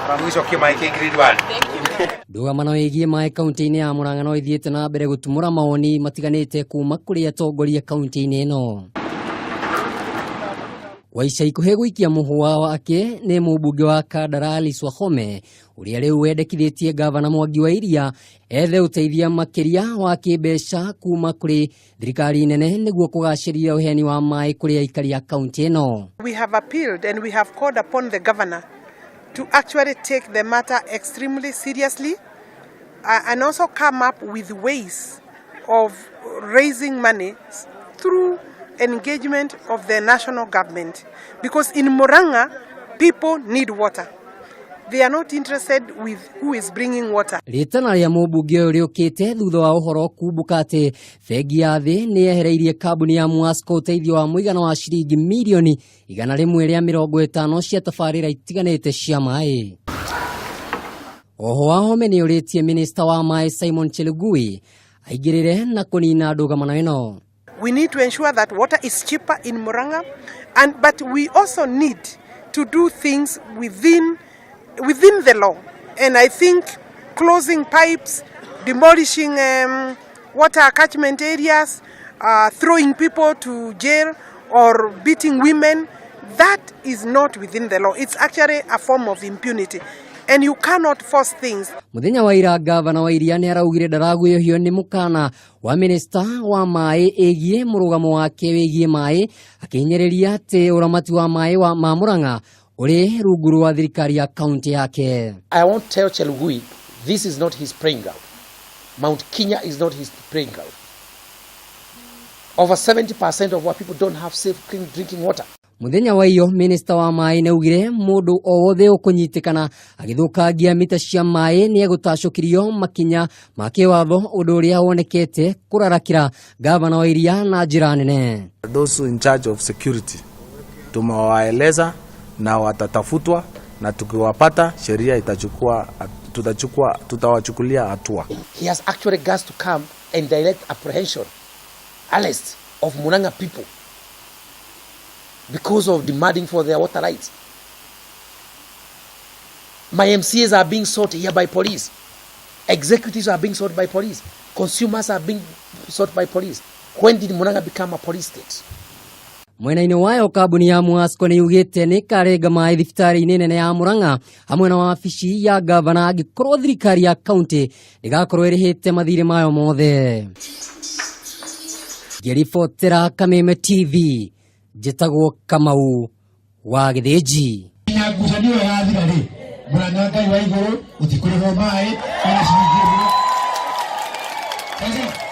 Mũgĩcokie maĩ kĩ grade 1. Ndũgamano ĩgiĩ maĩ kaunti-inĩ ya Murang'a no ĩthiĩte na mbere gũtumũra mawoni matiganĩte kuma kũrĩ atongoria kaunti-inĩ ĩno. Kwa ica ikuhĩ gũikia mũhũa wake nĩ mũmbunge wa Kandara Alice Wahome ũrĩa rĩu wendekithĩtie ngavana Mwangi wa Iria ethe ũteithia makĩria wa kĩmbeca kuma kũrĩ thirikari nene nĩguo kũgacĩria ũheani wa maĩ kũrĩ aikari a kaunti ĩno. We have appealed and we have called upon the governor to actually take the matter extremely seriously and also come up with ways of raising money through engagement of the national government. Because in Murang'a, people need water. They are not interested with who is bringing water. Rĩtana rĩa mũmbunge ũyũ rĩũkĩte thutha wa ũhoro kumbũka atĩ bengi ya thĩ nĩ yehereirie kambuni ya Mwasco ũteithio wa mũigana wa ciringi mirioni 150 cia tabarĩra itiganĩte cia maĩ. Oho Wahome nĩ ũrĩtie minista wa maĩ Simon Chelugui aingĩrĩre na kũnina ndũgamano ĩno. We need to ensure that water is cheaper in Murang'a, but we also need to do things within the law. And I think closing pipes, demolishing water catchment areas, throwing people to jail or beating women, that is not within the law. It's actually a form of impunity. And you cannot force things. Muthenya wa ira ngavana wa Iria nĩ araugire ndaraguĩhio nĩ mũkana wa minista wa maĩ ĩgiĩ mũrũgamo wake wĩgiĩ maĩ, akĩhinyĩrĩria atĩ ũramati wa maĩ wa ma Murang'a ũrĩ rungu rwa thirikari ya kaunti yake. I won't tell Chelugui this is not his playing ground. Mount Kenya is not his playing ground. Over 70% of our people don't have safe, clean drinking water. Muthenya wa iyo minista wa maĩ nĩ augire mũndũ o wothe ũkũnyitĩkana agĩthũkangia mita cia maĩ nĩ egũtacũkĩrio makinya ma kĩwatho, ũndũ ũrĩa wonekete kũrarakĩra gavana wa Iria na njĩra nene. Those in charge of security tumewaeleza na watatafutwa, na tukiwapata sheria itachukua, tutachukua, tutawachukulia hatua. He has actually guts to come and direct apprehension, arrest of Murang'a people because of demanding for their water rights. My MCAs are being sought here by police. Executives are being sought by police. Consumers are being sought by police. When did Murang'a become a police state? Mwena-inĩ wayo kambuni ya Mwasco nĩ yugĩte nĩ ĩkarenga maĩ thibitarĩ-inĩ nene ya Murang'a hamwe na wabici ya gavana angĩkorwo thirikari ya kaunti ndĩgakorwo ĩrĩhĩte mathirĩ mayo mothe. Ngĩribotera Kameme TV, njĩtagwo Kamau wa Gĩthĩnji. Na ngucanio ĩyo yathira rĩ, mũranya Ngai wa igũrũ, gũtikũrĩhwo maĩ ona ciringi ĩmwe. Sasa.